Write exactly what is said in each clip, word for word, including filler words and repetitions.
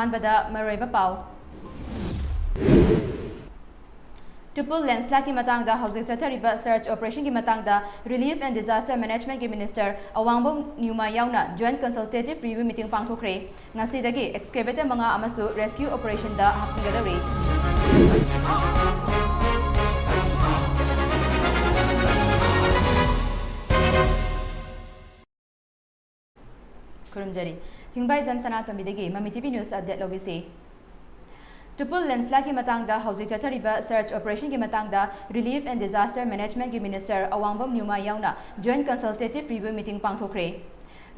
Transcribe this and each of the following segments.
ꯑꯍꯥꯟꯕꯗ ꯃꯔꯨꯑꯣꯏꯕ ꯄꯥꯎ꯫ ꯇꯨꯄꯨꯜ ꯂꯦꯟꯁꯂꯥꯏꯗꯀꯤ ꯃꯇꯥꯡꯗ ꯍꯧꯖꯤꯛ ꯆꯠꯊꯔꯤꯕ ꯁꯔꯆ ꯑꯣꯄꯔꯦꯁꯟꯒꯤ ꯃꯇꯥꯡꯗ ꯔꯤꯂꯤꯐ ꯑꯦꯟ ꯗꯤꯖꯥꯁꯇꯔ ꯃꯦꯅꯦꯖꯃꯦꯟꯠꯀꯤ ꯃꯤꯅꯤꯁꯇꯔ ꯑꯋꯥꯡꯕꯝ ꯅ꯭ꯌꯨꯃꯥꯏ ꯌꯥꯎꯅ ꯖꯣꯏꯟꯠ ꯀꯟꯁꯜꯇꯦꯇꯤꯚ ꯔꯤꯚ꯭ꯌꯨ ꯃꯤꯇꯤꯡ ꯄꯥꯡꯊꯣꯛꯈ꯭ꯔꯦ꯫ ꯉꯁꯤꯗꯒꯤ ꯑꯦꯛꯁꯀꯦꯚꯦꯇꯔ ꯃꯉꯥ ꯑꯃꯁꯨ ꯔꯦꯁꯀ꯭ꯌꯨ ꯑꯣꯄꯔꯦꯁꯟꯗ ꯍꯥꯞꯆꯤꯟꯒꯗꯧꯔꯤ꯫ ꯈꯨꯔꯨꯝꯖꯔꯤ꯫ ꯊꯤꯡꯕꯥꯏꯖꯝ ꯁꯅꯥꯇꯣꯝꯕꯤꯗꯒꯤ ꯃꯃꯤ ꯇꯤꯚꯤ ꯅ꯭ꯌꯨꯁ ꯑꯞꯗꯦꯠ ꯂꯧꯕꯤꯁꯤ꯫ ꯇꯨꯄꯨꯜ ꯂꯦꯟꯁꯂꯥꯏꯗꯀꯤ ꯃꯇꯥꯡꯗ ꯍꯧꯖꯤꯛ ꯆꯠꯊꯔꯤꯕ ꯁꯔꯆ ꯑꯣꯄꯔꯦꯁꯟꯒꯤ ꯃꯇꯥꯡꯗ ꯔꯤꯂꯤꯐ ꯑꯦꯟ ꯗꯤꯖꯥꯁꯇꯔ ꯃꯦꯅꯦꯖꯃꯦꯟꯠꯀꯤ ꯃꯤꯅꯤꯁꯇꯔ ꯑꯋꯥꯡꯕꯝ ꯅ꯭ꯌꯨꯃꯥꯏ ꯌꯥꯎꯅ ꯖꯣꯏꯟꯠ ꯀꯟꯁꯜꯇꯦꯇꯤꯚ ꯔꯤꯚ꯭ꯌꯨ ꯃꯤꯇꯤꯡ ꯄꯥꯡꯊꯣꯛꯈ꯭ꯔꯦ꯫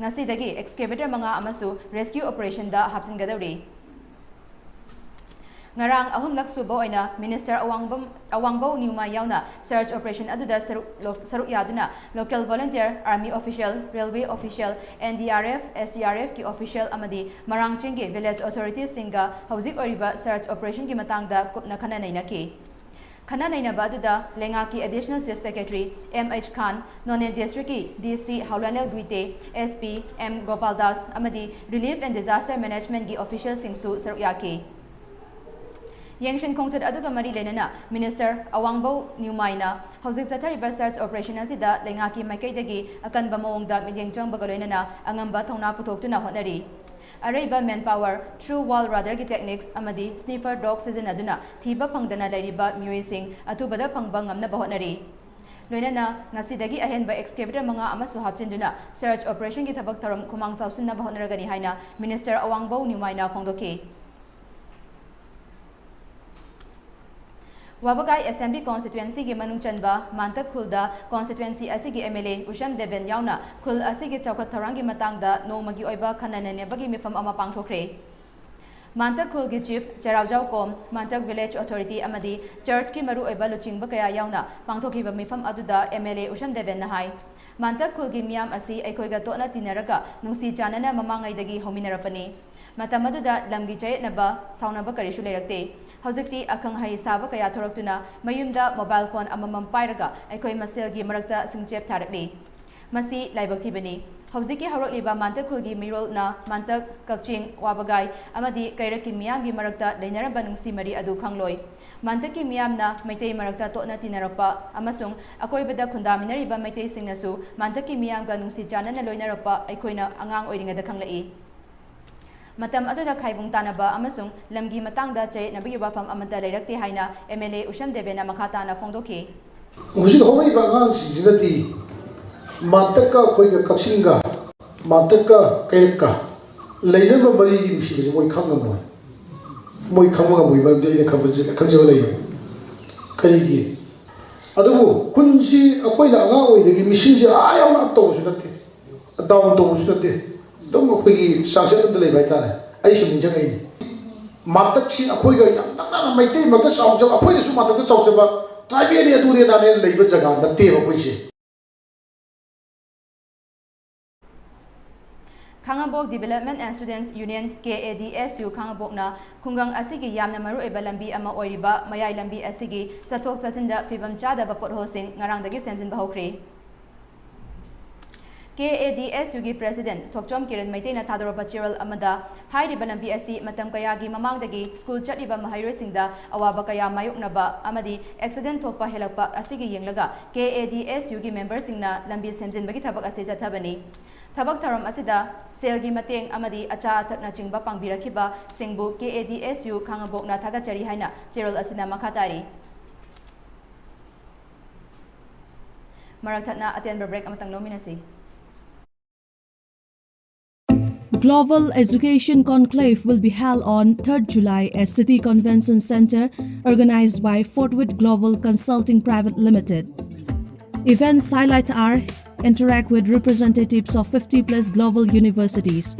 ꯉꯁꯤꯗꯒꯤ ꯑꯦꯛꯁꯀꯦꯚꯦꯇꯔ ꯃꯉꯥ ꯑꯃꯁꯨ ꯔꯦꯁꯀ꯭ꯌꯨ ꯑꯣꯄꯔꯦꯁꯟꯗ ꯍꯥꯞꯆꯤꯟꯒꯗꯧꯔꯤ꯫ ꯉꯔꯥꯡ ꯑꯍꯨꯝꯂꯛ ꯁꯨꯕ ꯑꯣꯏꯅ ꯃꯤꯅꯤꯁꯇꯔ ꯑꯋꯥꯡꯕꯝ, ꯑꯋꯥꯡꯕꯧ ꯅ꯭ꯌꯨꯃꯥꯏ ꯌꯥꯎꯅ ꯁꯔꯆ ꯑꯣꯄꯔꯦꯁꯟ ꯑꯗꯨꯗ ꯁꯔꯨꯛ, ꯂꯣ-, ꯁꯔꯨꯛ ꯌꯥꯗꯨꯅ local volunteer, army official, railway official, N D R F, S D R ꯑꯦꯐꯀꯤ ꯑꯣꯐꯤꯁꯤꯌꯦꯜ ꯑꯃꯗꯤ ꯃꯔꯥꯡ ꯆꯤꯡꯒꯤ ꯚꯤꯂꯦꯖ ꯑꯣꯊꯣꯔꯤꯇꯤꯁꯁꯤꯡꯒ ꯍꯧꯖꯤꯛ ꯑꯣꯏꯔꯤꯕ ꯁꯔꯆ ꯑꯣꯄꯔꯦꯁꯟꯒꯤ ꯃꯇꯥꯡꯗ ꯀꯨꯞꯅ ꯈꯟꯅ ꯅꯩꯅꯈꯤ꯫ ꯈꯟꯅ ꯅꯩꯅꯕ ꯑꯗꯨꯗ ꯂꯩꯉꯥꯛꯀꯤ additional chief secretary M H Khan, Noney ꯗꯤꯁꯇ꯭ꯔꯤꯛꯀꯤ D C Houlalel Guite, S P M Gopal Das ꯑꯃꯗꯤ ꯔꯤꯂꯤꯐ ꯑꯦꯟ ꯗꯤꯖꯥꯁꯇꯔ ꯃꯦꯅꯦꯖꯃꯦꯟꯠꯀꯤ ꯑꯣꯐꯤꯁꯤꯌꯦꯜꯁꯤꯡꯁꯨ ꯁꯔꯨꯛ ꯌꯥꯈꯤ꯫ ꯌꯦꯡꯁꯤꯟ ꯈꯣꯡꯆꯠ ꯑꯗꯨꯒ ꯃꯔꯤ ꯂꯩꯅꯅ ꯃꯤꯅꯤꯁꯇꯔ ꯑꯋꯥꯡꯕꯧ ꯅ꯭ꯌꯨꯃꯥꯏꯅ ꯍꯧꯖꯤꯛ ꯆꯠꯊꯔꯤꯕ ꯁꯔꯆ ꯑꯣꯄꯔꯦꯁꯟ ꯑꯁꯤꯗ ꯂꯩꯉꯥꯛꯀꯤ ꯃꯥꯏꯀꯩꯗꯒꯤ ꯑꯀꯟꯕ ꯃꯑꯣꯡꯗ ꯃꯤꯠꯌꯦꯡ ꯆꯪꯕꯒ ꯂꯣꯏꯅꯅ ꯑꯉꯝꯕ ꯊꯧꯅꯥ ꯄꯨꯊꯣꯛꯇꯨꯅ ꯍꯣꯠꯅꯔꯤ꯫ ꯑꯔꯩꯕ ꯃꯦꯟ ꯄꯥꯋꯔ, ꯊ꯭ꯔꯨ ꯋꯥꯜ ꯔꯥꯗꯥꯔꯒꯤ ꯇꯦꯛꯅꯤꯛꯁ ꯑꯃꯗꯤ ꯁ꯭ꯅꯤꯐꯔ ꯗꯣꯒ ꯁꯤꯖꯤꯟꯅꯗꯨꯅ ꯊꯤꯕ ꯐꯪꯗꯅ ꯂꯩꯔꯤꯕ ꯃꯤꯑꯣꯏꯁꯤꯡ ꯑꯊꯨꯕꯗ ꯐꯪꯕ ꯉꯝꯅꯕ ꯍꯣꯠꯅꯔꯤ꯫ ꯂꯣꯏꯅꯅ ꯉꯁꯤꯗꯒꯤ ꯑꯍꯦꯟꯕ ꯑꯦꯛꯁꯀꯦꯚꯦꯇꯔ ꯃꯉꯥ ꯑꯃꯁꯨ ꯍꯥꯞꯆꯤꯟꯗꯨꯅ ꯁꯔꯆ ꯑꯣꯄꯔꯦꯁꯟꯒꯤ ꯊꯕꯛ ꯊꯧꯔꯝ ꯈꯨꯃꯥꯡ ꯆꯥꯎꯁꯤꯟꯅꯕ ꯍꯣꯠꯅꯔꯒꯅꯤ ꯍꯥꯏꯅ ꯃꯤꯅꯤꯁꯇꯔ ꯑꯋꯥꯡꯕꯧ ꯅ꯭ꯌꯨꯃꯥꯏꯅ ꯐꯣꯡꯗꯣꯛꯈꯤ꯫ ꯋꯥꯕꯒꯥꯏ ꯑꯦꯁꯦꯝꯕ꯭ꯂꯤ ꯀꯣꯟꯁꯇꯤꯇ꯭ꯋꯦꯟꯁꯤꯒꯤ ꯃꯅꯨꯡ ꯆꯟꯕ ꯃꯥꯟꯇꯛ ꯈꯨꯜꯗ ꯀꯣꯟꯁꯇꯤꯇ꯭ꯋꯦꯟꯁꯤ ꯑꯁꯤꯒꯤ ꯑꯦꯝ ꯑꯦꯜ ꯑꯦ ꯎꯁꯝ ꯗꯦꯕꯦꯟ ꯌꯥꯎꯅ ꯈꯨꯜ ꯑꯁꯤꯒꯤ ꯆꯥꯎꯈꯠ ꯊꯧꯔꯥꯡꯒꯤ ꯃꯇꯥꯡꯗ ꯅꯣꯡꯃꯒꯤ ꯑꯣꯏꯕ ꯈꯟꯅ ꯅꯩꯅꯕꯒꯤ ꯃꯤꯐꯝ ꯑꯃ ꯄꯥꯡꯊꯣꯛꯈ꯭ꯔꯦ꯫ ꯃꯥꯟꯇꯛ ꯈꯨꯜꯒꯤ ꯆꯤꯐ ꯆꯦꯔꯥꯎꯖꯥꯎ ꯀꯣꯝ, ꯃꯥꯟꯇꯛ ꯚꯤꯂꯦꯖ ꯑꯣꯊꯣꯔꯤꯇꯤ ꯑꯃꯗꯤ ꯆꯔꯆꯀꯤ ꯃꯔꯨꯑꯣꯏꯕ ꯂꯨꯆꯤꯡꯕ ꯀꯌꯥ ꯌꯥꯎꯅ ꯄꯥꯡꯊꯣꯛꯈꯤꯕ ꯃꯤꯐꯝ ꯑꯗꯨꯗ ꯑꯦꯝ ꯑꯦꯜ ꯑꯦ ꯎꯁꯝ ꯗꯦꯕꯦꯟꯅ ꯍꯥꯏ, ꯃꯥꯟꯇꯛ ꯈꯨꯜꯒꯤ ꯃꯤꯌꯥꯝ ꯑꯁꯤ ꯑꯩꯈꯣꯏꯒ ꯇꯣꯠꯅ ꯇꯤꯟꯅꯔꯒ ꯅꯨꯡꯁꯤ ꯆꯥꯟꯅꯅ ꯃꯃꯥꯡꯉꯩꯗꯒꯤ ꯍꯧꯃꯤꯟꯅꯔꯛꯄꯅꯤ꯫ ꯃꯇꯝ ꯑꯗꯨꯗ ꯂꯝꯒꯤ ꯆꯌꯦꯠꯅꯕ, ꯁꯥꯎꯅꯕ ꯀꯔꯤꯁꯨ ꯂꯩꯔꯛꯇꯦ꯫ ꯍꯧꯖꯤꯛꯇꯤ ꯑꯈꯪ ꯑꯍꯩ ꯁꯥꯕ ꯀꯌꯥ ꯊꯣꯔꯛꯇꯨꯅ ꯃꯌꯨꯝꯗ ꯃꯣꯕꯥꯏꯜ ꯐꯣꯟ ꯑꯃꯃꯝ ꯄꯥꯏꯔꯒ ꯑꯩꯈꯣꯏ ꯃꯁꯦꯜꯒꯤ ꯃꯔꯛꯇ ꯁꯤꯡꯆꯦꯞ ꯊꯥꯔꯛꯂꯤ꯫ ꯃꯁꯤ ꯂꯥꯏꯕꯛ ꯊꯤꯕꯅꯤ꯫ ꯍꯧꯖꯤꯛꯀꯤ ꯍꯧꯔꯛꯂꯤꯕ ꯃꯥꯟꯇꯛ ꯈꯨꯜꯒꯤ ꯃꯤꯔꯣꯜꯅ ꯃꯥꯟꯇꯛ, ꯀꯛꯆꯤꯡ, ꯋꯥꯕꯒꯥꯏ ꯑꯃꯗꯤ ꯀꯩꯔꯛꯀꯤ ꯃꯤꯌꯥꯝꯒꯤ ꯃꯔꯛꯇ ꯂꯩꯅꯔꯝꯕ ꯅꯨꯡꯁꯤ ꯃꯔꯤ ꯑꯗꯨ ꯈꯪꯂꯣꯏ꯫ ꯃꯥꯟꯇꯛꯀꯤ ꯃꯤꯌꯥꯝꯅ ꯃꯩꯇꯩ ꯃꯔꯛꯇ ꯇꯣꯠꯅ ꯇꯤꯟꯅꯔꯛꯄ ꯑꯃꯁꯨꯡ ꯑꯀꯣꯏꯕꯗ ꯈꯨꯟꯗꯥꯃꯤꯟꯅꯔꯤꯕ ꯃꯩꯇꯩꯁꯤꯡꯅꯁꯨ ꯃꯥꯟꯇꯛꯀꯤ ꯃꯤꯌꯥꯝꯒ ꯅꯨꯡꯁꯤ ꯆꯥꯟꯅꯅ ꯂꯣꯏꯅꯔꯛꯄ ꯑꯩꯈꯣꯏꯅ ꯑꯉꯥꯡ ꯑꯣꯏꯔꯤꯉꯩꯗ ꯈꯪꯂꯛꯏ꯫ ꯃꯇꯝ ꯑꯗꯨꯗ ꯈꯥꯏꯕꯨꯡ ꯇꯥꯅꯕ ꯑꯃꯁꯨꯡ ꯂꯝꯒꯤ ꯃꯇꯥꯡꯗ ꯆꯌꯦꯠꯅꯕꯒꯤ ꯋꯥꯐꯝ ꯑꯃꯠꯇ ꯂꯩꯔꯛꯇꯦ ꯍꯥꯏꯅ ꯑꯦꯝ ꯑꯦꯜ ꯑꯦ ꯎꯁꯝ ꯗꯦꯕꯦꯅ ꯃꯈꯥ ꯇꯥꯅ ꯐꯣꯡꯗꯣꯛꯈꯤ꯫ ꯍꯧꯖꯤꯛ ꯍꯧꯔꯛꯏꯕ ꯑꯉꯥꯡꯁꯤꯡꯁꯤꯅꯗꯤ ꯃꯥꯟꯇꯛꯀ ꯑꯩꯈꯣꯏꯒ ꯀꯛꯆꯤꯡꯒ, ꯃꯥꯟꯇꯛꯀ ꯀꯩꯔꯛꯀ ꯂꯩꯅꯕ ꯃꯔꯤꯒꯤ ꯅꯨꯡꯁꯤꯕꯁꯦ ꯃꯣꯏ ꯈꯪꯉꯝꯃꯣꯏ꯫ ꯃꯣꯏ ꯈꯪꯕ ꯉꯝꯃꯣꯏ, ꯃꯔꯝꯗꯤ ꯑꯩꯅ ꯈꯪꯕꯁꯦ, ꯈꯪꯖꯕ ꯂꯩꯌꯦꯕ꯫ ꯀꯔꯤꯒꯤ? ꯑꯗꯨꯕꯨ ꯈꯨꯟꯁꯤ ꯑꯩꯈꯣꯏꯅ ꯑꯉꯥꯡ ꯑꯣꯏꯔꯤꯉꯩꯗꯒꯤ ꯃꯤꯁꯤꯡꯁꯦ ꯑꯥ ꯌꯥꯝꯅ ꯑꯞ ꯇꯧꯕꯁꯨ ꯅꯠꯇꯦ, ꯗꯥꯎꯟ ꯇꯧꯕꯁꯨ ꯅꯠꯇꯦ, ꯑꯗꯨꯝ ꯑꯩꯈꯣꯏꯒꯤ ꯆꯥꯡꯆꯠ ꯑꯃꯗ ꯂꯩꯕ ꯍꯥꯏꯇꯥꯔꯦ꯫ ꯑꯩ ꯁꯨꯝ ꯅꯤꯡꯁꯤꯡꯉꯛꯏꯅꯤ꯫ ꯃꯥꯟꯇꯛꯁꯤ ꯑꯩꯈꯣꯏꯒ ꯌꯥꯝ ꯅꯛꯅꯅ ꯃꯩꯇꯩ ꯃꯔꯛꯇ ꯆꯥꯎꯖꯕ, ꯑꯩꯈꯣꯏꯅꯁꯨ ꯃꯥꯟꯇꯛꯇ ꯆꯥꯎꯖꯕ, ꯇ꯭ꯔꯥꯏꯕꯦꯜꯅꯤ ꯑꯗꯨꯅꯦ ꯑꯗꯥꯅꯦ ꯂꯩꯕ ꯖꯒꯥ ꯅꯠꯇꯦꯕ ꯑꯩꯈꯣꯏꯁꯦ꯫ Khangabok Development and Students Union, K A D S U ꯈꯥꯉꯕꯣꯛꯅ ꯈꯨꯡꯒꯪ ꯑꯁꯤꯒꯤ ꯌꯥꯝꯅ ꯃꯔꯨꯑꯣꯏꯕ ꯂꯝꯕꯤ ꯑꯃ ꯑꯣꯏꯔꯤꯕ ꯃꯌꯥꯏ ꯂꯝꯕꯤ ꯑꯁꯤꯒꯤ ꯆꯠꯊꯣꯛ ꯆꯠꯁꯤꯟꯗ ꯐꯤꯕꯝ ꯆꯥꯗꯕ ꯄꯣꯠꯍꯣꯜꯁꯤꯡ ꯉꯔꯥꯡꯗꯒꯤ ꯁꯦꯝꯖꯤꯟꯕ ꯍꯧꯈ꯭ꯔꯦ꯫ ꯀꯦ ꯑꯦ ꯗꯤ ꯑꯦꯁ ꯌꯨꯒꯤ ꯄ꯭ꯔꯦꯁꯤꯗꯦꯟꯠ ꯊꯣꯛꯆꯣꯝ ꯀꯤꯔꯟ ꯃꯩꯇꯩꯅ ꯊꯥꯗꯣꯔꯛꯄ ꯆꯦꯔꯣꯜ ꯑꯃꯗ, ꯍꯥꯏꯔꯤꯕ ꯂꯝꯕꯤ ꯑꯁꯤ ꯃꯇꯝ ꯀꯌꯥꯒꯤ ꯃꯃꯥꯡꯗꯒꯤ ꯁ꯭ꯀꯨꯜ ꯆꯠꯂꯤꯕ ꯃꯍꯩꯔꯣꯏꯁꯤꯡꯗ ꯑꯋꯥꯕ ꯀꯌꯥ ꯃꯥꯌꯣꯛꯅꯕ ꯑꯃꯗꯤ ꯑꯦꯛꯁꯤꯗꯦꯟꯠ ꯊꯣꯛꯄ ꯍꯦꯜꯂꯛꯄ ꯑꯁꯤꯒꯤ ꯌꯦꯡꯂꯒ ꯀꯦ ꯑꯦ ꯗꯤ ꯑꯦꯁ ꯌꯨꯒꯤ ꯃꯦꯝꯕꯔꯁꯤꯡꯅ ꯂꯝꯕꯤ ꯁꯦꯝꯖꯤꯟꯕꯒꯤ ꯊꯕꯛ ꯑꯁꯤ ꯆꯠꯊꯕꯅꯤ꯫ ꯊꯕꯛ ꯊꯧꯔꯝ ꯑꯁꯤꯗ ꯁꯦꯜꯒꯤ ꯃꯇꯦꯡ ꯑꯃꯗꯤ ꯑꯆꯥ ꯑꯊꯛꯅꯆꯤꯡꯕ ꯄꯥꯡꯕꯤꯔꯛꯈꯤꯕꯁꯤꯡꯕꯨ ꯀꯦ ꯑꯦ ꯗꯤ ꯑꯦꯁ ꯌꯨ ꯈꯥꯉꯕꯣꯛꯅ ꯊꯥꯒꯠꯆꯔꯤ ꯍꯥꯏꯅ ꯆꯦꯔꯣꯜ ꯑꯁꯤꯅ ꯃꯈꯥ ꯇꯥꯔꯤ꯫ ꯃꯔꯛ ꯊꯠꯅ ꯑꯇꯦꯟꯕ ꯕ꯭ꯔꯦꯛ ꯑꯃꯇꯪ ꯂꯧꯃꯤꯟꯅꯁꯤ꯫ Global Education Conclave will be held on third July at City Convention Center, organized by Fortwith Global Consulting Private Limited. Events highlight our interact with representatives of fifty plus global universities,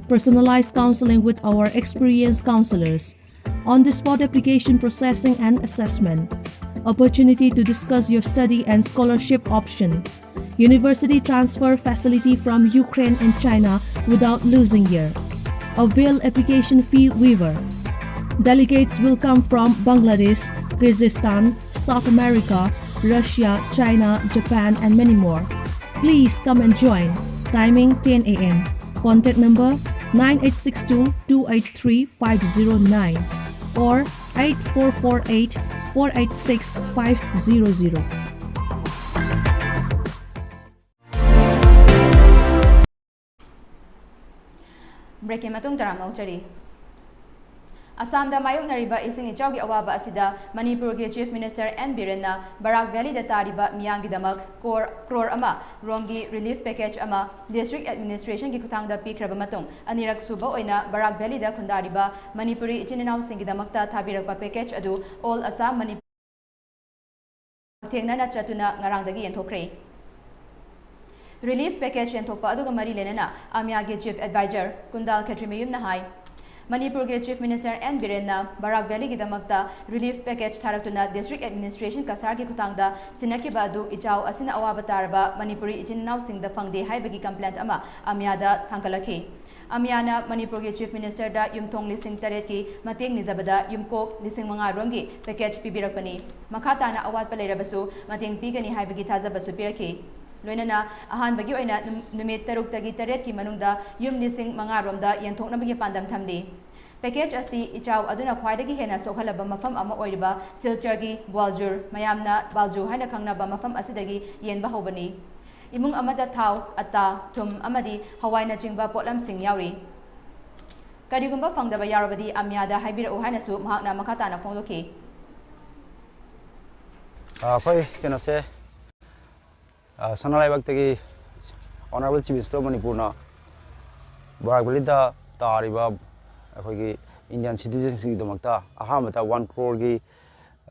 personalized counseling with our experienced counselors, on-the-spot application processing and assessment, opportunity to discuss your study and scholarship option, university transfer facility from Ukraine and China without losing year, avail application fee waiver. Delegates will come from Bangladesh, Kyrgyzstan, South America, Russia, China, Japan, and many more. Please come and join. Timing ten a m. Contact number nine eight six two two eight three five zero nine or eight four four eight four eight six five zero zero. ꯕ꯭ꯔꯦꯛꯀꯤ ꯃꯇꯨꯡ ꯇꯔꯥꯝꯅ ꯑꯣꯛꯆꯔꯤ꯫ ꯑꯁꯥꯝꯗ ꯃꯥꯌꯣꯛꯅꯔꯤꯕ ꯏꯁꯤꯡ ꯏꯆꯥꯎꯒꯤ ꯑꯋꯥꯕ ꯑꯁꯤꯗ ꯃꯅꯤꯄꯨꯔꯒꯤ chief minister N ꯕꯤꯔꯦꯟꯅ ꯕꯔꯥꯛ ꯚꯦꯂꯤꯗ ꯇꯥꯔꯤꯕ ꯃꯤꯌꯥꯝꯒꯤꯗꯃꯛ ꯀꯣꯔ ꯀ꯭ꯔꯣꯔ ꯑꯃ ꯔꯣꯝꯒꯤ ꯔꯤꯂꯤꯐ ꯄꯦꯀꯦꯖ ꯑꯃ ꯗꯤꯁꯇ꯭ꯔꯤꯛ ꯑꯦꯗꯃꯤꯅꯤꯁꯇ꯭ꯔꯦꯁꯟꯒꯤ ꯈꯨꯠꯊꯥꯡꯗ ꯄꯤꯈ꯭ꯔꯕ ꯃꯇꯨꯡ, ꯑꯅꯤꯔꯛ ꯁꯨꯕ ꯑꯣꯏꯅ ꯕꯔꯥꯛ ꯚꯦꯂꯤꯗ ꯈꯨꯟꯗꯥꯔꯤꯕ ꯃꯅꯤꯄꯨꯔꯤ ꯏꯆꯤꯟ ꯏꯅꯥꯎꯁꯤꯡꯒꯤꯗꯃꯛꯇ ꯊꯥꯕꯤꯔꯛꯄ ꯄꯦꯀꯦꯖ ꯑꯗꯨ ꯑꯣꯜ ꯑꯁꯥꯝ ꯃꯅꯤꯄꯨꯔ ꯍꯛꯊꯦꯡꯅꯅ ꯆꯠꯇꯨꯅ ꯉꯔꯥꯡꯗꯒꯤ ꯌꯦꯟꯊꯣꯛꯈ꯭ꯔꯦ꯫ ꯔꯤꯂꯤꯐ ꯄꯦꯀꯦꯖ ꯌꯦꯟꯊꯣꯛꯄ ꯑꯗꯨꯒ ꯃꯔꯤ ꯂꯩꯅꯅ ꯑꯃꯤꯌꯥꯒꯤ ꯆꯤꯐ ꯑꯦꯗꯚꯥꯏꯖꯔ ꯀꯨꯟꯗꯥꯜ ꯈꯦꯇ꯭ꯔꯤꯃꯌꯨꯝꯅ ꯍꯥꯏ, ꯃꯅꯤꯄꯨꯔꯒꯤ ꯆꯤꯐ ꯃꯤꯅꯤꯁꯇꯔ ꯑꯦꯟ ꯕꯤꯔꯦꯟꯅ ꯕꯔꯥꯛ ꯚꯦꯂꯤꯒꯤꯗꯃꯛꯇ ꯔꯤꯂꯤꯐ ꯄꯦꯀꯦꯖ ꯊꯥꯔꯛꯇꯨꯅ ꯗꯤꯁꯇ꯭ꯔꯤꯛ ꯑꯦꯗꯃꯤꯅꯤꯁꯇ꯭ꯔꯦꯁꯟ ꯀꯁꯥꯔꯒꯤ ꯈꯨꯠꯊꯥꯡꯗ ꯁꯤꯟꯅꯈꯤꯕ ꯑꯗꯨ ꯏꯆꯥꯎ ꯑꯁꯤꯅ ꯑꯋꯥꯕ ꯇꯥꯔꯕ ꯃꯅꯤꯄꯨꯔꯤ ꯏꯆꯤꯟ ꯏꯅꯥꯎꯁꯤꯡꯗ ꯐꯪꯗꯦ ꯍꯥꯏꯕꯒꯤ ꯀꯝꯄ꯭ꯂꯦꯟ ꯑꯃ ꯑꯃꯤꯌꯥꯗ ꯊꯥꯡꯒꯠꯂꯛꯈꯤ꯫ ꯑꯃꯤꯌꯥꯅ ꯃꯅꯤꯄꯨꯔꯒꯤ ꯆꯤꯐ ꯃꯤꯅꯤꯁꯇꯔꯗ ꯌꯨꯝꯊꯣꯡ ꯂꯤꯁꯤꯡ ꯇꯔꯦꯠꯀꯤ ꯃꯇꯦꯡ ꯅꯤꯖꯕꯗ ꯌꯨꯝꯀꯣꯛ ꯂꯤꯁꯤꯡ ꯃꯉꯥ ꯔꯣꯝꯒꯤ ꯄꯦꯀꯦꯖ ꯄꯤꯕꯤꯔꯛꯄꯅꯤ꯫ ꯃꯈꯥ ꯇꯥꯅ ꯑꯋꯥꯠꯄ ꯂꯩꯔꯕꯁꯨ ꯃꯇꯦꯡ ꯄꯤꯒꯅꯤ ꯍꯥꯏꯕꯒꯤ ꯊꯥꯖꯕꯁꯨ ꯄꯤꯔꯛꯈꯤ꯫ ꯂꯣꯏꯅꯅ ꯑꯍꯥꯟꯕꯒꯤ ꯑꯣꯏꯅ ꯅꯨꯝ-, ꯅꯨꯃꯤꯠ ꯇꯔꯨꯛꯇꯒꯤ ꯇꯔꯦꯠꯀꯤ ꯃꯅꯨꯡꯗ ꯌꯨꯝ ꯂꯤꯁꯤꯡ ꯃꯉꯥ ꯔꯣꯝꯗ ꯌꯦꯟꯊꯣꯛꯅꯕꯒꯤ ꯄꯥꯟꯗꯝ ꯊꯝꯂꯤ꯫ ꯄꯦꯀꯦꯖ ꯑꯁꯤ ꯏꯆꯥꯎ ꯑꯗꯨꯅ ꯈ꯭ꯋꯥꯏꯗꯒꯤ ꯍꯦꯟꯅ ꯁꯣꯛꯍꯜꯂꯕ ꯃꯐꯝ ꯑꯃ ꯑꯣꯏꯔꯤꯕ ꯁꯤꯜꯆꯔꯒꯤ ꯕ꯭ꯋꯥꯜꯖꯨꯔ, ꯃꯌꯥꯝꯅ ꯕꯥꯜꯖꯨ ꯍꯥꯏꯅ ꯈꯪꯅꯕ ꯃꯐꯝ ꯑꯁꯤꯗꯒꯤ ꯌꯦꯟꯕ ꯍꯧꯕꯅꯤ꯫ ꯏꯃꯨꯡ ꯑꯃꯗ ꯊꯥꯎ, ꯑꯠꯇꯥ, ꯊꯨꯝ ꯑꯃꯗꯤ ꯍꯋꯥꯏꯅꯆꯤꯡꯕ ꯄꯣꯠꯂꯝꯁꯤꯡ ꯌꯥꯎꯔꯤ꯫ ꯀꯔꯤꯒꯨꯝꯕ ꯐꯪꯗꯕ ꯌꯥꯎꯔꯕꯗꯤ ꯑꯃꯤꯌꯥꯗ ꯍꯥꯏꯕꯤꯔꯛꯎ ꯍꯥꯏꯅꯁꯨ ꯃꯍꯥꯛꯅ ꯃꯈꯥ ꯇꯥꯅ ꯐꯣꯡꯗꯣꯛꯈꯤ꯫ ꯑꯩꯈꯣꯏ ꯀꯩꯅꯣꯁꯦ, ꯑ, ꯁꯅꯥ ꯂꯩꯕꯥꯛꯇꯒꯤ Honourable Chief Minister of ꯃꯅꯤꯄꯨꯔꯅ ꯕꯔꯥꯛ ꯚꯦꯂꯤꯗ ꯇꯥꯔꯤꯕ ꯑꯩꯈꯣꯏꯒꯤ ꯏꯟꯗꯤꯌꯟ ꯁꯤꯇꯤꯖꯦꯟꯁꯤꯡꯒꯤꯗꯃꯛꯇ ꯑꯍꯥꯟꯕꯗ ꯋꯥꯟ ꯀ꯭ꯔꯣꯔꯒꯤ,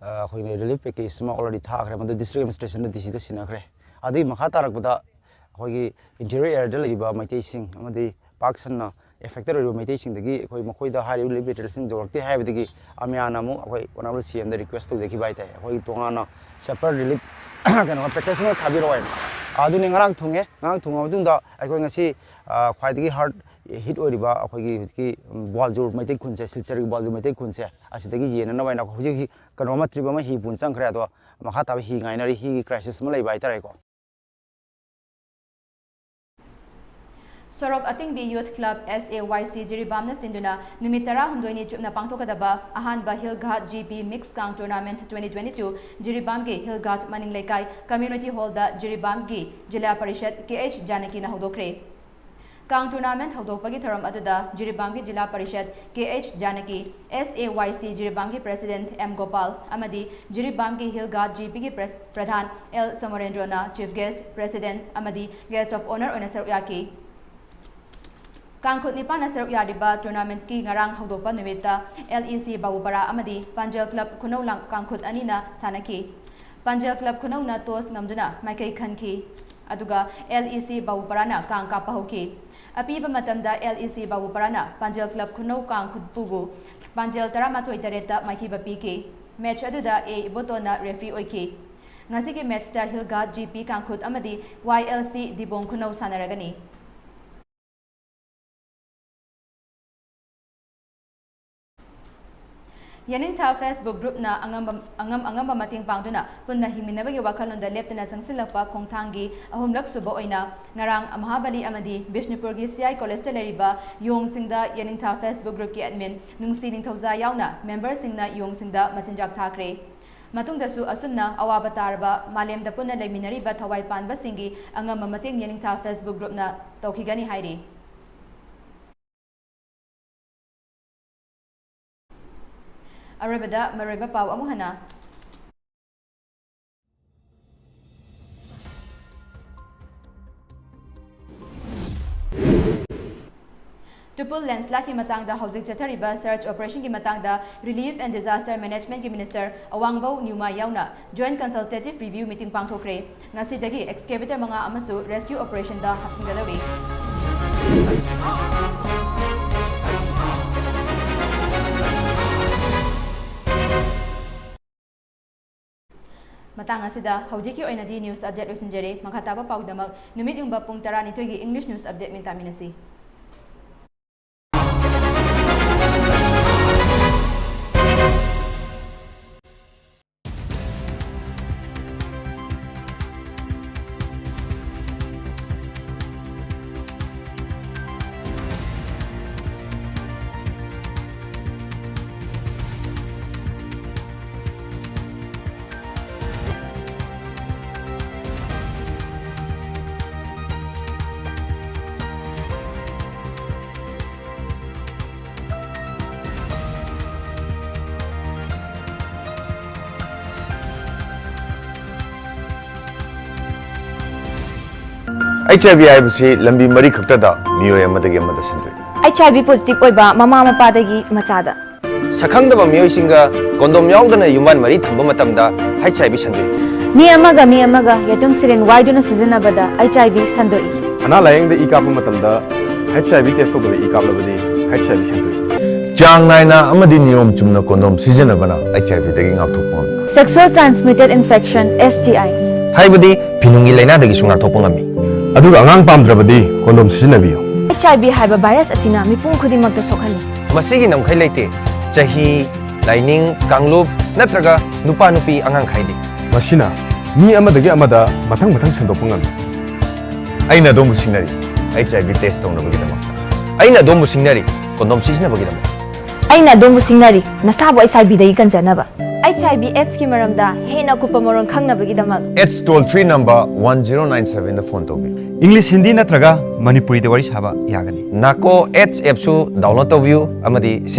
ꯑ, ꯑꯩꯈꯣꯏꯒꯤ ꯔꯤꯂꯤꯐ ꯄꯦꯀꯦꯖ ꯑꯃ ꯑꯣꯜꯔꯦꯗꯤ ꯊꯥꯈ꯭ꯔꯦ꯫ ꯃꯗꯨ ꯗꯤꯁꯇ꯭ꯔꯤꯛ ꯑꯦꯗꯃꯤꯅꯤꯁꯇ꯭ꯔꯦꯁꯟꯗ, ꯗꯤ ꯁꯤꯗ ꯁꯤꯟꯅꯈ꯭ꯔꯦ꯫ ꯑꯗꯨꯒꯤ ꯃꯈꯥ ꯇꯥꯔꯛꯄꯗ ꯑꯩꯈꯣꯏꯒꯤ ꯏꯟꯇꯤꯔꯤꯌꯔ ꯑꯦꯔꯤꯌꯥꯗ ꯂꯩꯔꯤꯕ ꯃꯩꯇꯩꯁꯤꯡ ꯑꯃꯗꯤ ꯄꯥꯛ ꯁꯟꯅ ꯑꯦꯐꯦꯛꯇꯦꯠ ꯑꯣꯏꯔꯤꯕ ꯃꯩꯇꯩꯁꯤꯡꯗꯒꯤ ꯑꯩꯈꯣꯏ ꯃꯈꯣꯏꯗ ꯍꯥꯏꯔꯤꯕ ꯔꯤꯂꯤꯐ ꯃꯦꯇꯔꯤꯌꯦꯜꯁꯤꯡ ꯌꯧꯔꯛꯇꯦ ꯍꯥꯏꯕꯗꯒꯤ ꯑꯃꯤꯌꯥꯅ ꯑꯃꯨꯛ ꯑꯩꯈꯣꯏ Honourable C M ꯗ ꯔꯤꯀ꯭ꯋꯦꯁ ꯇꯧꯖꯈꯤꯕ ꯍꯥꯏꯇꯥꯔꯦ꯫ ꯑꯩꯈꯣꯏꯒꯤ ꯇꯣꯉꯥꯟꯅ ꯁꯦꯄꯔꯦꯠ ꯔꯤꯂꯤꯐ ꯀꯩꯅꯣ ꯄꯦꯀꯦꯖ ꯑꯃ ꯊꯥꯕꯤꯔꯛꯑꯣ ꯍꯥꯏꯅ꯫ ꯑꯗꯨꯅꯤ ꯉꯔꯥꯡ ꯊꯨꯡꯉꯦ꯫ ꯉꯔꯥꯡ ꯊꯨꯡꯉ ꯃꯇꯨꯡꯗ ꯑꯩꯈꯣꯏ ꯉꯁꯤ, ꯑ, ꯈ꯭ꯋꯥꯏꯗꯒꯤ ꯍꯥꯔꯠ ꯍꯤꯠ ꯑꯣꯏꯔꯤꯕ ꯑꯩꯈꯣꯏꯒꯤ ꯍꯧꯖꯤꯛꯀꯤ ꯒ꯭ꯋꯥꯜꯖꯨꯔ ꯃꯩꯇꯩ ꯈꯨꯟꯁꯦ, ꯁꯤꯜꯆꯔꯒꯤ ꯒ꯭ꯋꯥꯜꯖꯨꯔ ꯃꯩꯇꯩ ꯈꯨꯟꯁꯦ, ꯑꯁꯤꯗꯒꯤ ꯌꯦꯟꯅꯅꯕ ꯍꯥꯏꯅ ꯍꯧꯖꯤꯛ ꯍꯤ-, ꯀꯩꯅꯣ ꯑꯃ, ꯇ꯭ꯔꯤꯞ ꯑꯃ ꯍꯤ ꯄꯨꯅ ꯆꯪꯈ꯭ꯔꯦ꯫ ꯑꯗꯣ ꯃꯈꯥ ꯇꯥꯕ ꯍꯤ ꯉꯥꯏꯅꯔꯤ, ꯍꯤꯒꯤ ꯀ꯭ꯔꯥꯏꯁꯤꯁ ꯑꯃ ꯂꯩꯕ ꯍꯥꯏꯇꯥꯔꯦꯀꯣ꯫ ꯁꯣꯔꯣꯛ ꯑꯇꯤꯡꯕꯤ Youth Club, S A Y C, ꯖꯤꯔꯤꯕꯥꯝꯅ ꯁꯤꯟꯗꯨꯅ ꯅꯨꯃꯤꯠ ꯇꯔꯥꯍꯨꯝꯗꯣꯏꯅꯤ ꯆꯨꯞꯅ ꯄꯥꯡꯊꯣꯛꯀꯗꯕ ꯑꯍꯥꯟꯕ Hill Ghat G P Mix Kang Tournament twenty twenty-two ꯖꯤꯔꯤꯕꯥꯝꯒꯤ Hill Ghat ꯃꯅꯤꯡ ꯂꯩꯀꯥꯏ Community Hall ꯗ ꯖꯤꯔꯤꯕꯥꯝꯒꯤ ꯖꯤꯂꯥ ꯄꯔꯤꯁꯗ K H ꯖꯥꯅꯀꯤꯅ ꯍꯧꯗꯣꯛꯈ꯭ꯔꯦ꯫ Kang Tournament ꯍꯧꯗꯣꯛꯄꯒꯤ ꯊꯧꯔꯝ ꯑꯗꯨꯗ ꯖꯤꯔꯤꯕꯥꯝꯒꯤ ꯖꯤꯂꯥ ꯄꯔꯤꯁꯗ K H Janaki, S A Y C ꯖꯤꯔꯤꯕꯥꯝꯒꯤ President M Gopal ꯑꯃꯗꯤ ꯖꯤꯔꯤꯕꯥꯝꯒꯤ Hill Ghat G P ꯒꯤ ꯄ꯭ꯔꯦꯁ-, ꯄ꯭ꯔꯙꯥꯟ L ꯁꯣꯃꯣꯔꯦꯟꯗ꯭ꯔꯣꯅ Chief Guest, President ꯑꯃꯗꯤ Guest of Honour ꯑꯣꯏꯅ ꯁꯔꯨꯛ ꯌꯥꯈꯤ꯫ ꯀꯥꯡꯈꯨꯠ ꯅꯤꯄꯥꯟꯅ ꯁꯔꯨꯛ ꯌꯥꯔꯤꯕ tournament ꯀꯤ ꯉꯔꯥꯡ ꯍꯧꯗꯣꯛꯄ ꯅꯨꯃꯤꯠꯇ L E C ꯕꯥꯕꯨꯄꯥꯔꯥ ꯑꯃꯗꯤ ꯄꯥꯟꯖꯦꯜ Club ꯈꯨꯅꯧ ꯂꯥꯡ-, ꯀꯥꯡꯈꯨꯠ ꯑꯅꯤꯅ ꯁꯥꯟꯅꯈꯤ꯫ ꯄꯥꯟꯖꯦꯜ Club ꯈꯨꯅꯧꯅ toss ꯉꯝꯗꯨꯅ ꯃꯥꯏꯀꯩ ꯈꯟꯈꯤ꯫ ꯑꯗꯨꯒ L E C ꯕꯥꯕꯨꯄꯥꯔꯥꯅ ꯀꯥꯡ ꯀꯥꯞꯄ ꯍꯧꯈꯤ꯫ ꯑꯄꯤꯕ ꯃꯇꯝꯗ L E C ꯕꯥꯕꯨꯄꯥꯔꯥꯅ ꯄꯥꯟꯖꯦꯜ Club ꯈꯨꯅꯧ ꯀꯥꯡꯈꯨꯠꯄꯨꯕꯨ ꯄꯥꯟꯖꯦꯜ ꯇꯔꯥꯃꯥꯊꯣꯏ ꯇꯔꯦꯠꯇ ꯃꯥꯏꯊꯤꯕ ꯄꯤꯈꯤ꯫ Match ꯑꯗꯨꯗ A ꯏꯕꯣꯇꯣꯟꯅ referee ꯑꯣꯏꯈꯤ꯫ ꯉꯁꯤꯒꯤ match ꯇ Hill Ghat G P ꯀꯥꯡꯈꯨꯠ ꯑꯃꯗꯤ Y L C ꯗꯤꯕꯣꯡ ꯈꯨꯅꯧ ꯁꯥꯟꯅꯔꯒꯅꯤ꯫ ꯌꯦꯅꯤꯡꯊꯥ Facebook group ꯅ ꯑꯉꯝꯕ, ꯑꯉꯝ ꯑꯉꯝꯕ ꯃꯇꯦꯡ ꯄꯥꯡꯗꯨꯅ ꯄꯨꯟꯅ ꯍꯤꯡꯃꯤꯟꯅꯕꯒꯤ ꯋꯥꯈꯜꯂꯣꯟꯗ ꯂꯦꯞꯇꯅ ꯆꯪꯁꯤꯜꯂꯛꯄ ꯈꯣꯡꯊꯥꯡꯒꯤ ꯑꯍꯨꯝꯂꯛ ꯁꯨꯕ ꯑꯣꯏꯅ ꯉꯔꯥꯡ ꯃꯍꯥꯕꯂꯤ ꯑꯃꯗꯤ ꯕꯤꯁꯅꯨꯄꯨꯔꯒꯤ C I College ꯇ ꯂꯩꯔꯤꯕ ꯌꯣꯡꯁꯤꯡꯗ ꯌꯦꯅꯤꯡꯊꯥ Facebook group ꯀꯤ admin ꯅꯨꯡꯁꯤ ꯅꯤꯡꯊꯧꯖꯥ ꯌꯥꯎꯅ member ꯁꯤꯡꯅ ꯌꯣꯡꯁꯤꯡꯗ ꯃꯆꯤꯟꯖꯥꯛ ꯊꯥꯈ꯭ꯔꯦ꯫ ꯃꯇꯨꯡꯗꯁꯨ ꯑꯁꯨꯝꯅ ꯑꯋꯥꯕ ꯇꯥꯔꯕ ꯃꯥꯂꯦꯝꯗ ꯄꯨꯟꯅ ꯂꯩꯃꯤꯟꯅꯔꯤꯕ ꯊꯋꯥꯏ ꯄꯥꯟꯕꯁꯤꯡꯒꯤ ꯑꯉꯝꯕ ꯃꯇꯦꯡ ꯌꯦꯅꯤꯡꯊꯥ Facebook group ꯅ ꯇꯧꯈꯤꯒꯅꯤ ꯍꯥꯏꯔꯤ꯫ ꯑꯔꯣꯏꯕꯗ ꯃꯔꯨꯑꯣꯏꯕ ꯄꯥꯎ ꯑꯃꯨꯛ ꯍꯟꯅ꯫ ꯇꯨꯄꯨꯜ landslide ꯀꯤ ꯃꯇꯥꯡꯗ ꯍꯧꯖꯤꯛ ꯆꯠꯊꯔꯤꯕ search operation ꯒꯤ ꯃꯇꯥꯡꯗ Relief and Disaster Management ꯀꯤ Minister ꯑꯋꯥꯡꯕꯧ ꯅ꯭ꯌꯨꯃꯥ ꯌꯥꯎꯅ Joint Consultative Review meeting ꯄꯥꯡꯊꯣꯛꯈ꯭ꯔꯦ꯫ ꯉꯁꯤꯗꯒꯤ excavator ꯃꯉꯥ ꯑꯃꯁꯨ rescue operation ꯗ ꯍꯥꯞꯆꯤꯟꯒꯗꯧꯔꯤ꯫ ꯃꯇꯥꯡ ꯑꯁꯤꯗ ꯍꯧꯖꯤꯛꯀꯤ ꯑꯣꯏꯅꯗꯤ news update ꯂꯣꯏꯁꯤꯟꯖꯔꯦ꯫ ꯃꯈꯥ ꯇꯥꯕ ꯄꯥꯎꯒꯤꯗꯃꯛ ꯅꯨꯃꯤꯠ ꯌꯨꯡꯕ ꯄꯨꯡ ꯇꯔꯥꯅꯤꯊꯣꯏꯒꯤ English news update mid ꯇꯥꯃꯤꯟꯅꯁꯤ꯫ H I V ꯍꯥꯏꯕꯁꯤ ꯂꯝꯕꯤ ꯃꯔꯤ ꯈꯛꯇꯗ ꯃꯤꯑꯣꯏ ꯑꯃꯗꯒꯤ ꯑꯃꯗ ꯁꯟꯗꯣꯛꯏ꯫ ꯑꯩꯆ ꯑꯥꯏ ꯚꯤ ꯄꯣꯖꯤꯇꯤꯚ ꯑꯣꯏꯕ ꯃꯃꯥ ꯃꯄꯥꯗꯒꯤ ꯃꯆꯥꯗ꯫ ꯁꯛꯈꯪꯗꯕ ꯃꯤꯑꯣꯏꯁꯤꯡꯒ ꯀꯣꯟꯗꯣꯝ ꯌꯥꯎꯗꯅ ꯌꯨꯝꯕꯥꯟ ꯃꯔꯤ ꯊꯝꯕ ꯃꯇꯝꯗ ꯑꯩꯆ ꯑꯥꯏ ꯚꯤ ꯁꯟꯗꯣꯛꯏ꯫ ꯃꯤ ꯑꯃꯒ ꯃꯤ ꯑꯃꯒ ꯌꯦꯇꯨꯝ ꯁꯤꯔꯤꯟ ꯋꯥꯏꯗꯨꯅ ꯁꯤꯖꯤꯟꯅꯕꯗ ꯑꯩꯆ ꯑꯥꯏ ꯚꯤ ꯁꯟꯗꯣꯛꯏ꯫ ꯑꯅꯥ ꯂꯥꯌꯦꯡꯗ ꯏ ꯀꯥꯞꯄ ꯃꯇꯝꯗ ꯑꯩꯆ ꯑꯥꯏ ꯚꯤ ꯇꯦꯁ ꯇꯧꯗꯕ ꯏ ꯀꯥꯞꯂꯕꯗꯤ ꯑꯩꯆ ꯑꯥꯏ ꯚꯤ ꯁꯟꯗꯣꯛꯏ꯫ ꯆꯥꯡ ꯅꯥꯏꯅ ꯑꯃꯗꯤ ꯅꯤꯌꯣꯝ ꯆꯨꯝꯅ ꯀꯣꯟꯗꯣꯝ ꯁꯤꯖꯤꯟꯅꯕꯅ ꯑꯩꯆ ꯑꯥꯏ ꯚꯤꯗꯒꯤ ꯉꯥꯛꯊꯣꯛꯄ ꯉꯝꯃꯤ꯫ Sexual transmitted infection, S T I꯫ ꯍꯥꯏꯕꯗꯤ ꯐꯤꯅꯨꯡꯒꯤ ꯂꯥꯏꯅꯥꯗꯒꯤꯁꯨ ꯉꯥꯛꯊꯣꯛꯄ ꯉꯝꯃꯤ꯫ ꯑꯗꯨꯒ ꯑꯉꯥꯡ ꯄꯥꯝꯗ꯭ꯔꯕꯗꯤ ꯀꯣꯟꯗꯣꯝ ꯁꯤꯖꯤꯟꯅꯕꯤꯌꯨ꯫ ꯑꯩꯆ ꯑꯥꯏ ꯚꯤ ꯍꯥꯏꯕ ꯚꯥꯏꯔꯁ ꯑꯁꯤꯅ ꯃꯤꯄꯨꯝ ꯈꯨꯗꯤꯡꯃꯛꯇ ꯁꯣꯛꯍꯜꯂꯤ꯫ ꯃꯁꯤꯒꯤ ꯉꯝꯈꯩ ꯂꯩꯇꯦ꯫ ꯆꯍꯤ, ꯂꯥꯏꯅꯤꯡ, ꯀꯥꯡꯂꯨꯞ ꯅꯠꯇ꯭ꯔꯒ ꯅꯨꯄꯥ ꯅꯨꯄꯤ ꯑꯉꯥꯡ ꯈꯥꯏꯗꯦ꯫ ꯃꯁꯤꯅ ꯃꯤ ꯑꯃꯗꯒꯤ ꯑꯃꯗ ꯃꯊꯪ ꯃꯊꯪ ꯁꯟꯗꯣꯛꯄ ꯉꯝꯃꯤ꯫ ꯑꯩꯅ ꯑꯗꯣꯝꯕꯨ ꯁꯤꯡꯅꯔꯤ, ꯑꯩꯆ ꯑꯥꯏ ꯚꯤ ꯇꯦꯁ ꯇꯧꯅꯕꯒꯤꯗꯃꯛꯇ꯫ ꯑꯩꯅ ꯑꯗꯣꯝꯕꯨ ꯁꯤꯡꯅꯔꯤ, ꯀꯣꯟꯗꯣꯝ ꯁꯤꯖꯤꯟꯅꯕꯒꯤꯗꯃꯛ꯫ ꯑꯩꯅ ꯑꯗꯣꯝꯕꯨ ꯁꯤꯡꯅꯔꯤ, ꯅꯁꯥꯕꯨ ꯑꯩꯆ ꯑꯥꯏ ꯚꯤꯗꯒꯤ ꯀꯟꯖꯅꯕ꯫ ꯑꯩꯆ ꯑꯥꯏ ꯚꯤ ꯑꯦꯗꯁꯀꯤ ꯃꯔꯝꯗ ꯍꯦꯟꯅ ꯑꯀꯨꯞꯄ ꯃꯔꯣꯜ ꯈꯪꯅꯕꯒꯤꯗꯃꯛ꯫ AIDS toll free number one zero nine ꯁꯚꯦꯟꯗ ꯐꯣꯟ ꯇꯧꯕꯤꯌꯨ꯫ ꯏꯪꯂꯤꯁ, ꯍꯤꯟꯗꯤ ꯅꯠꯇ꯭ꯔꯒ ꯃꯅꯤꯄꯨꯔꯤꯗ ꯋꯥꯔꯤ ꯁꯥꯕ ꯌꯥꯒꯅꯤ꯫ ꯅꯥꯀꯣ ꯑꯦꯗꯁ ꯑꯦꯞꯁꯨ ꯗꯥꯎꯟꯂꯣꯗ ꯇꯧꯕꯤꯌꯨ ꯑꯃꯗꯤ ꯁꯤ